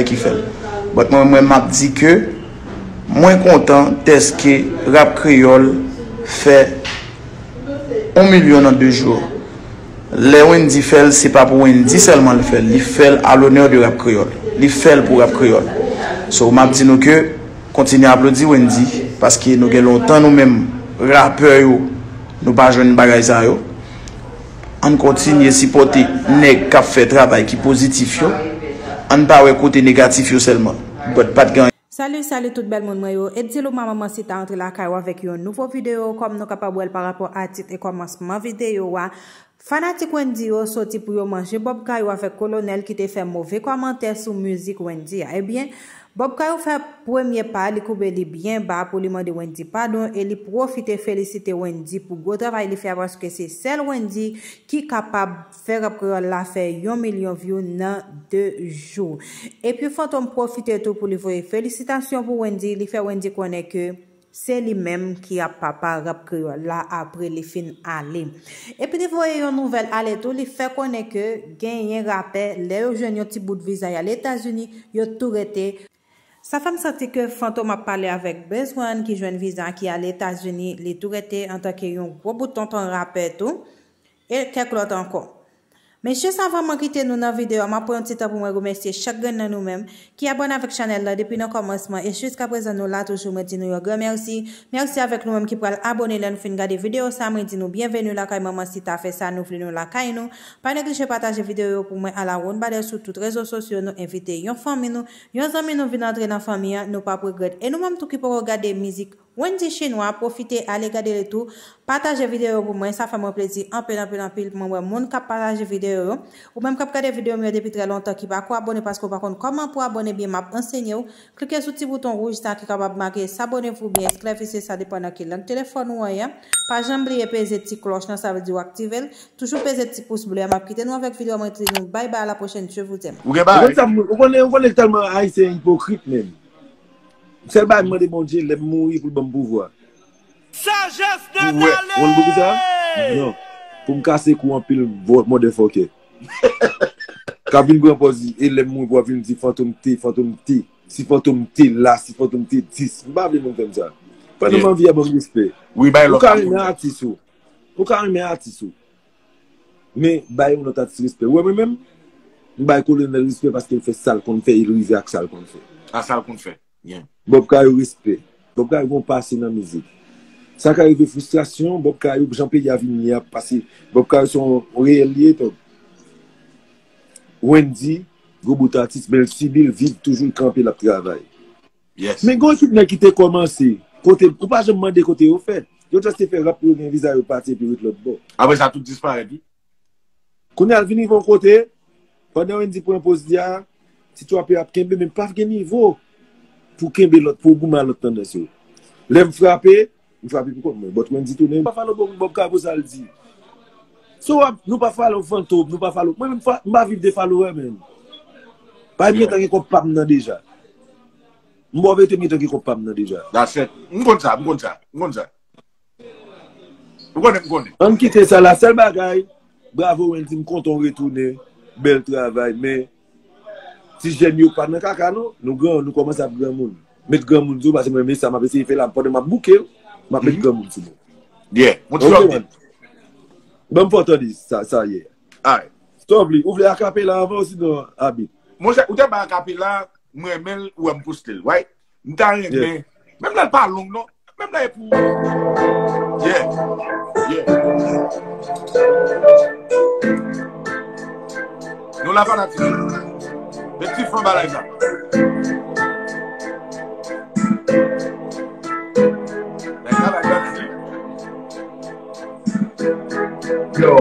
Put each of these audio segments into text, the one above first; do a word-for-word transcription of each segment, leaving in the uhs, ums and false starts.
Ki fè l. But mwen, mwen, m ap di ke mwen kontan dèske rap kreyòl fè yon milyon nan de jou. Lè Wendy fè l, se pa pou Wendy sèlman l fè l, li fè l à l'honneur de rap kreyòl. Li fè l pou rap kreyòl. So, m ap di nou ke kontinye aplodi Wendy, paske nou gen lontan nou menm rapè yo, nou pa jwenn bagay sa yo. Ann kontinye sipòte nèg k ap fè travay ki pozitif yo. Ann pa wè kote negatif yo sèlman. But pa t gen anyen. Salut, salut tout bèl moun mwen yo. Eddy Luma Manmansita antre lakay ou avèk yon nouvo videyo. Kòm nou kapab wè l pa rapò a tit e kòmansman videyo a, fanatik Wendy yo soti pou yo manje Bob Kayou avèk Kolonèl ki te fè move kòmantè sou mizik Wendy a. Ebyen, Bob Kayou fè premye pa, li koube li byen ba pou li mande Wendy padon e li pwofite felisite Wendy pou gwo travay li fè a, paske se sèl Wendy ki kapab fè rap kreyòl la fè yon milyon view nan de jou. Epi Fantom pwofite tou pou li voye felisitasyon pou Wendy, li fè Wendy konnen ke se li menm ki ap papa rap kreyòl la apre li fin ale. Epi li voye yon nouvèl ale tou, li fè konnen ke genyen rapè, lè yo jwenn yon ti bout viza y al Etazini, yo tou rete. Sa fè m santi ke Fantom ap pale avèk Bezwen ki jwenn viza ki al Etazini, li tou rete antanke yon gwo bout tonton rapè tou, e kèk lòt ankò. Mesye, sa avan mwen kite nou nan videyo a, m ap pran yon ti tan pou mwen remèsye chak grenn nan nou menm ki abòne avèk chanèl la depi nan kòmansman e jiskaprezan nou la toujou, mwen di nou yon gran mèsi. Mèsi avèk nou menm ki pral abòne lè nou fin gade videyo sa, mwen di nou byenveni lakay Manmansita, fè sa nou vle, nou lakay nou. Pa neglije pataje videyo yo pou mwen a la wonn badè sou tout rezo sosyo, nou envite yon fanmi nou, yon zanmi nou vin antre nan fanmi an, nou p ap regrèt. E nou menm tou ki poko gade mizik Wendy Chinwa, pwofite ale gade li tou, pataje videyo yo pou mwen, sa fè mwen plezi anpil, anpil, anpil. Mwen wè moun k ap pataje videyo yo, ou menm k ap gade videyo m yo depi trè lontan ki pako abòne paske w pa konn kòman pou abòne byen, m ap ansenye w. Klike sou ti bouton wouj sa ki kapab make s'abonner oubyen esklèfise, sa depann nan ki lang telefòn ou an ye. Pa janm bliye peze ti klòch lan, sa vle di w aktive l. Toujou peze ti pous ble a. M ap kite nou avèk videyo a, mwen di nou bye bye, à la prochaine, je vous aime. Ou gen bagay. Ou konn sa m, ou konnen, ou konnen tèlman Ayisyen ipokrit menm. Sèl bagay m mande Bondye, lè m mouri pou l ban m pouvwa. Sajès de Dale! Ou konn poukisa? Non. Pou m kase kou anpil motherfucker k ap vin pran pòz, e lè m mouri pou ap vin di Fantom te, Fantom te. Si Fantom te la, si Fantom te dis. M pa vle moun fè m sa. Pandan m anvi a, ban m respè. Ou ka renmen atis ou. Ou ka renmen atis ou. Men bay yon lòt atis respè. Ou wè mwen menm, m bay Kolonèl respè paske l fè sa l konn fè e l rive ak sa l konn fè. A sa l konn fè. Bob Kayou respè. Bob Kayou gon pase nan mizik. Sa ka rive fristrasyon, Bob Kayou, jan peyi a vin ye a, paske Bob Kayou se yon reyèl li ye, tonton. Wendy, gwo bout atis, men l sibi, l viv toujou, l kanpe, l ap travay. Men gen yon ekip nèg ki te kòmanse, kote, ou pa janm mande kote yo fèt. Yo just te fè rap pou yo gen viza, yo pati epi yo ret lòt bò. Apre sa, tout disparèt, wi. Kounye a l vin rive yon kote, pandan Wendy pran pòz li a, ti twape ap kenbe, men pa gen nivo pou kenbe lòt, pou w goumen a lòt tandans yo. Lè m frape, m frape pou kont mwen. But Wendy tounen, m pa follow Bob, Bob Kayou pou sa l di. So, w ap, nou pa follow Fantom, nou pa follow, mwen menm, m pa viv de follower, menm. Pa m gentan gen kòb pa m nan deja. M bò vete m gentan gen kòb pa m nan deja. That's it. M konn sa, m konn sa, m konn sa. Ou konnen, m konnen. Ann kite sa la, sèl bagay, bravo Wendy, m kontan w retounen, bèl travay, men ti jèn yo pa nan kaka non, nou gran, nou kòmanse ap granmoun. Met granmoun sou, paske mwen, men sa m ap eseye fè la, pandan m ap bouke, m ap met granmoun sou mwen. Yeah, yon ti update. Ban m fè w tande sa, sa ye. Alright. Stop li, ou vle akapela anvan osinon Abi? Monchè, ou te bay akapela, m renmen l, ou wè m poste l, right? M ta renmen. Menm lè l pa long non. Menm lè e pou. Yeah. Yeah. Nou la fanatik. Men ti fan bagay sa. Bagay sa, bagay sa. Yo.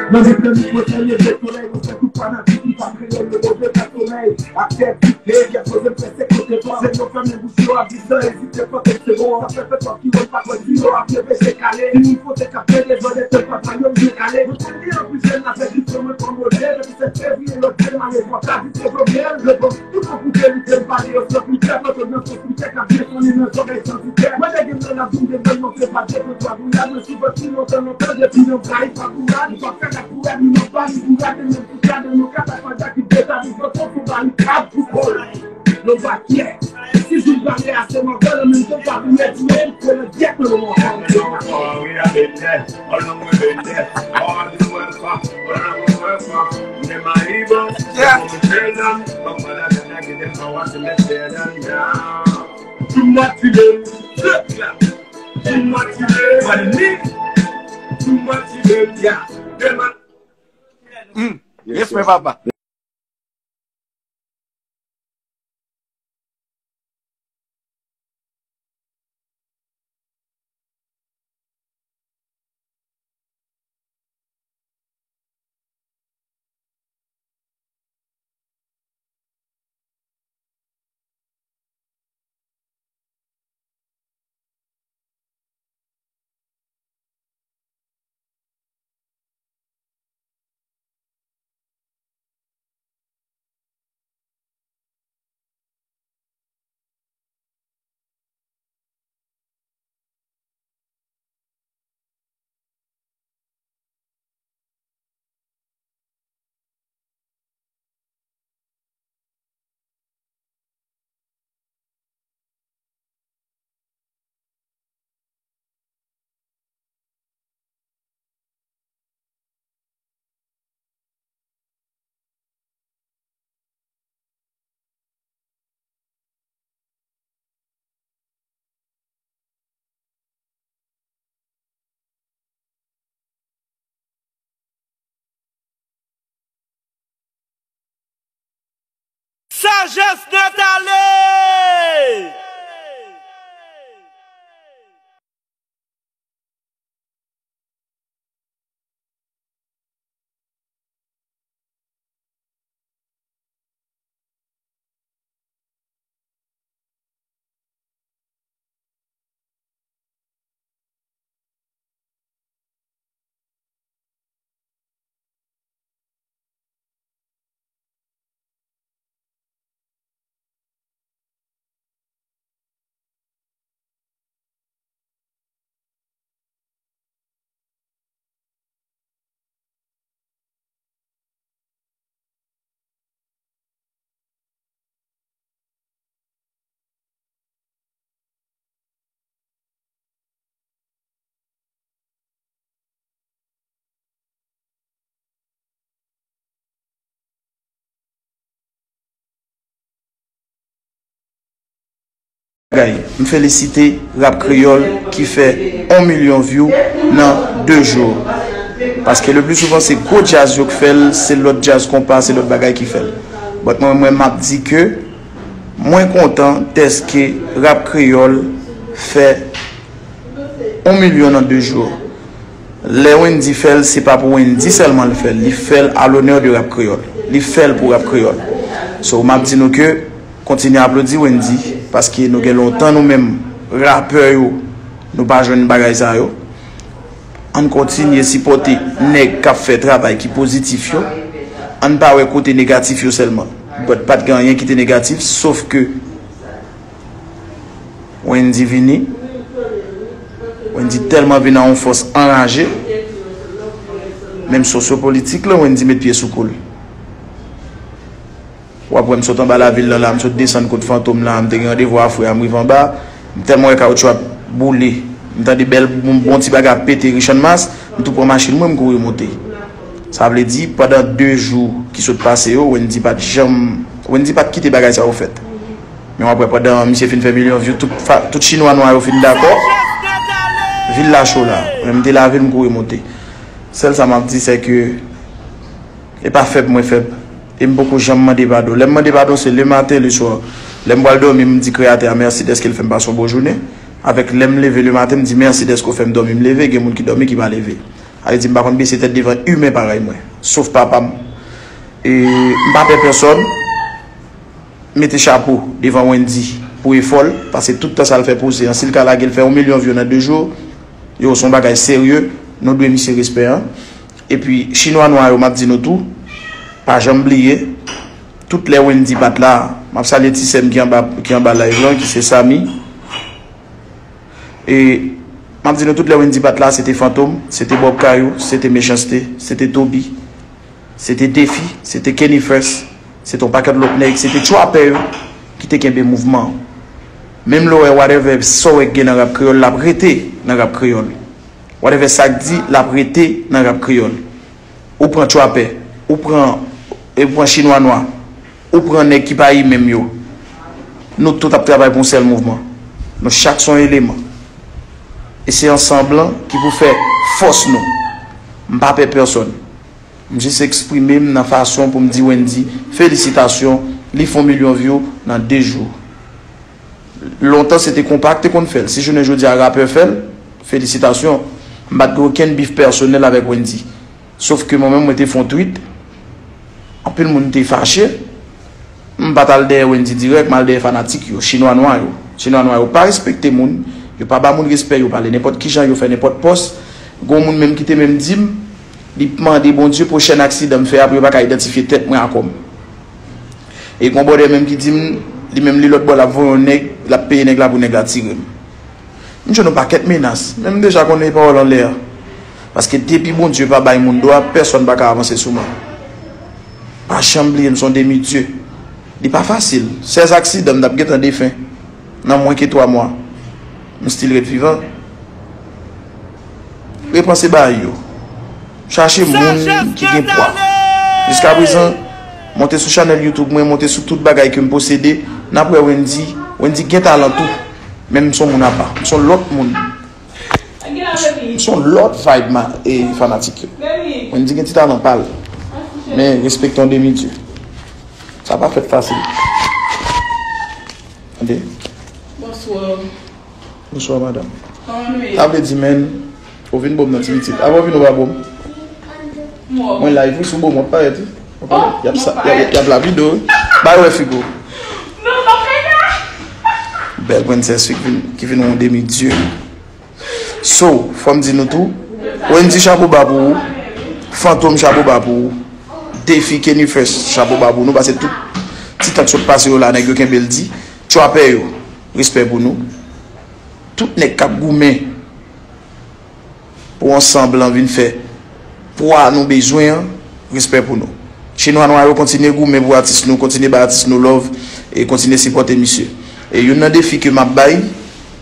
Nan mitan nich mwen fè leve solèy, mwen fè tout fanatik ki pa kreye le move fè solèy. Aktè vite, kè poze m fè se kote pa. Se yo fèmen bouch yo a di san ezite, panse se bon. Sa fè fè tòp ki wè pa kwè si yo ap leve se kale. Timoun fwonte k ap plede jòdè tèt papa yo byen kale. Mwen konn gen anpil jèn avèk diplòm mwen kòm modèl. Depi sèt fevriye yo demare vòt la di se Jovenel. Le bon tout Pou verite m pale yo san filtè, pran tout nan son filtè k ap desann li nan zòrèy san filtè. Mwen te gen nan lavi m te vle montre pa de kontwa gouyad, mwen sou vant li lontan lontan depi nan Brayik pa gouyad. M pa fè la gouyad, li nan pa li gouyad, e menm si gade nou katafaj la ki detabli vant konfou barikad pou kò l. Non pa kyè. Si jou m pale a se mòtèl, an menm tan pa bliye di yo tout kolè dyèt nan moman sa. All I know is been there, all I know is been there, all I know is been there. Yeah. Mm. Yes, sir. Respè, papa. Sajès nèt ale! Bagay, m felisite Rap Kreyòl ki fè yon milyon view nan de jou. Paske le pli souvan se gwo djaz yo k fè l, se lòt djaz konpa, se lòt bagay ki fè l. But mwen, mwen m ap di ke mwen kontan dèske Rap Kreyòl fè yon milyon nan de jou. Lè Wendy fè l, se pa pou Wendy sèlman l fè l, li fè l à l'honneur de Rap Kreyòl. Li fè l pou Rap Kreyòl. So, m ap di nou ke kontinye aplodi Wendy, paske nou gen lontan nou menm rapè yo, nou pa jwenn bagay sa yo. Ann kontinye sipòte nèg k ap fè travay ki pozitif yo. Ann pa wè kote negatif yo sèlman. But pa t gen anyen ki te negatif, sof ke Wendy vini. Wendy tèlman vin a yon fòs anraje. Menm sosyopolitik lan, Wendy met pye sou kou l. W ap wè m sot anba lavil lan la, m sot desann kot Fantom la, m te gen randevou a frè a, m rive anba, m tèlman wè kawoutchou ap boule, m tande bèl bon, bon ti bagay ap pete, Richann Mas, m tou pran machin mwen, m kouri monte. Sa vle di, pandan de jou ki sot pase yo, Wendy pa t janm, Wendy pa t kite bagay sa yo fèt. Men w ap wè pandan misye fin fè milyon view, tout, fa- tout chinwa nwa yo fin dakò, vil la cho la. Men m te lave l, m kouri monte. Sèl sa m ap di, se ke e pa fèb mwen fèb. E m poko janm mande padon. Lè m mande padon, se lematen, leswa. Lè m pral dòmi, m di Kreyatè a mèsi dèske l fè m pase yon bon jounen. Avèk lè m leve lematen, m di mèsi dèske w fè m dòmi, m leve. Gen moun ki dòmi, ki pa leve. Sa vle di, m pa konn bese tèt devan imen parèy mwen. Sof papa m. E m pa pè pèsòn. Mete chapo devan Wendy pou efò l, paske tout tan sa l fè poze an, si l ka lage l fè yon milyon view nan de jou, yo, se yon bagay serye, nou dwe misye respè an. Epi, chinwa nwa yo, m ap di nou tou, pa janm bliye, tout lè Wendy pa t la, M ap salye ti sè m ki anba, ki anba live lan, ki se Samy. E m ap di nou tout, lè Wendy pa t la, se te Fantom, se te Bob Kayou, se te Mechanste, se te Toby, se te Defi, se te Kenny Fresh, se te yon pakèt lòt nèg, se te trapè yo ki te kenbe mouvman an. Menm lè w wè whatever sa w wè k gen nan rap kreyòl, l ap rete nan rap kreyòl. Whatever sa k di, l ap rete nan rap kreyòl. Ou pran trapè, ou pran, e ou pran chinwa nwa, ou pran nèg ki pa imen m yo. Nou tout ap travay pou yon sèl mouvman. Nou chak se yon eleman. E se ansanm lan ki pou fè fòs nou. M pa pè pèsòn. M jis eksprime m nan fason pou m di Wendy, felisitasyon, li fè yon milyon view nan de jou. Lontan se te konpa k te konn fè l. Si jounen jodi a rapè fè l, felisitasyon. M pa t gen okenn bif pèsonèl avèk Wendy. Sof ke mwen menm, mwen te fè yon tweet. Anpil moun te fache. M pa t al dèyè Wendy dirèk, m al dèyè fanatik yo, chinwa nwa yo. Chinwa nwa yo pa respekte moun, yo pa ba moun respè, yo pale nenpòt kijan, yo fè nenpòt pòs. Gon moun menm ki te menm di m, li mande Bondye pwochèn aksidan m fè a pou yo pa ka idantifye tèt mwen a kò m. E gon bòdè menm ki di m, li menm li lòt bò l ap voye yon nèg, l ap peye nèg la pou nèg la tire m. M jwenn yon pakèt menas, men m deja konnen e pawòl anlè a. Paske depi Bondye pa bay moun dwa, pèsòn pa ka avanse sou mwen. Pa janm bliye m se yon demi dye. Li pa fasil. Sèz aksidan m t ap gentan defen nan mwen ke twa mwa. M still ret vivan. Repanse bagay yo. Chache moun ki gen pwa. Jiskaprezan, monte sou chanèl YouTube mwen, monte sou tout bagay ke m posede, n ap wè Wendy, Wendy gen talan tou. Men m se yon moun apa. M se yon lòt moun. M se yon lòt vibe ma, e fanatik yo. Wendy gen ti talan pa l. Men respekte yon demi dye. Sa pa fèt fasil. Tande. Bonswa. Bonswa, madanm. Kòman nou ye? Sa vle di, menn, ou vin bo m nan ti pitit. Avan w vin ou pa bo m. Mwen live, wi, sou bo m, w ap parèt, wi. W ap parèt. Y ap sa, y ap, y ap la videyo, wi. Bay wè figo. Bèl prensès, wi, ki vin, ki vin yon demi dye. So, fò m di nou tou, Wendy chapo ba pou ou, Fantom chapo ba pou ou, Defi, Kenny Fresh chapo ba pou nou, paske tout ti tan k sot pase yo la, nèg yo kenbe l di, trapè yo, respè pou nou. Tout nèg k ap goumen pou ansanm lan vin fè pwa nou bezwen an, respè pou nou. Chinwa nwa yo kontinye goumen pou atis nou, kontinye bay atis nou love, e kontinye sipòte misye. E youn nan defi ke m ap bay,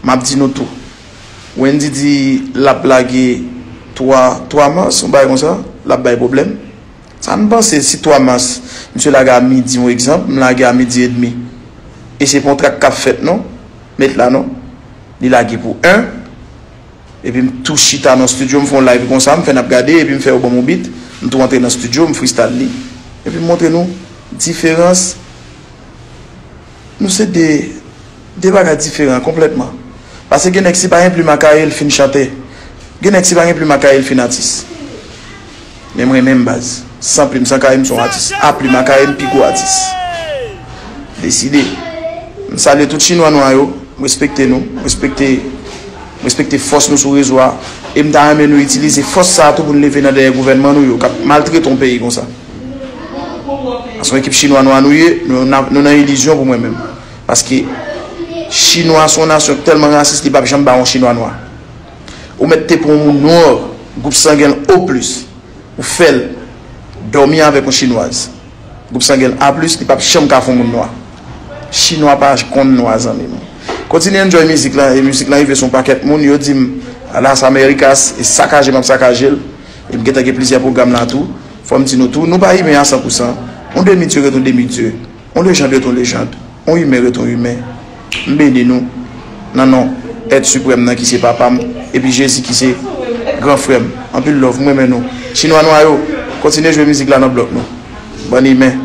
m ap di nou tou. Wendy di l ap lage twa, twa mas, yon bagay konsa, l ap bay pwoblèm. Sa n panse si twa mas, misye lage a midi, yon egzanp, m lage a midi edmi. E se pa yon trak k ap fèt non, met la non. Li lage pou en, epi m tou chita nan estidyo, m fè yon live konsa, m fè n ap gade, epi m fè yo ban m yon beat, m tou antre nan estidyo, m freestyle li. Epi m montre nou diferans. Nou se de, de bagay diferan konplètman. Paske gen nèg, si pa gen plim a kaye, l fin chantè. Gen nèg, si pa gen plim a kaye, l fin atis. Men mwen menm baz, san plim, san kaye, m se yon atis. A plim a kaye, m pi gwo atis. Deside. M salye tout chinwa nwa yo, m respekte nou, m respekte, m respekte fòs nou sou rezo a. E m ta renmen nou itilize fòs sa a tou pou n leve nan dèyè gouvènman nou yo, k ap maltrete yon peyi konsa. Paske yon ekip chinwa nwa nou ye, nou, nou nan ilizyon pou mwen menm. Paske chinwa se yon nasyon k tèlman rasis, li p ap janm ba yon chinwa nwa. Ou mèt te pran yon moun nwa, gwoup sangen l O plis, ou fè l dòmi avèk yon chinwaz. Gwoup sangen l A plis, li p ap janm ka fè yon moun nwa. Chinwa pa konn nwa, zanmi m. Kontinye enjoy mizik lan, e mizik lan rive sou yon pakèt moun, yo di m, Las Americas, e sakaje m ap sakaje l. E m gentan gen plizyè pwogram la tou. Fò m di nou tou, nou pa imen a san pou san. Yon demi dye ret yon demi dye. Yon lejand ret yon lejand. Yon imen ret yon imen. M beni nou nan non Èt Siprèm nan ki se papa m, epi Jezi ki se gran frè m. Anpil love, m renmen nou. Chinwa nwa yo, kontinye jwe mizik la nan blòk nou. Bann imen.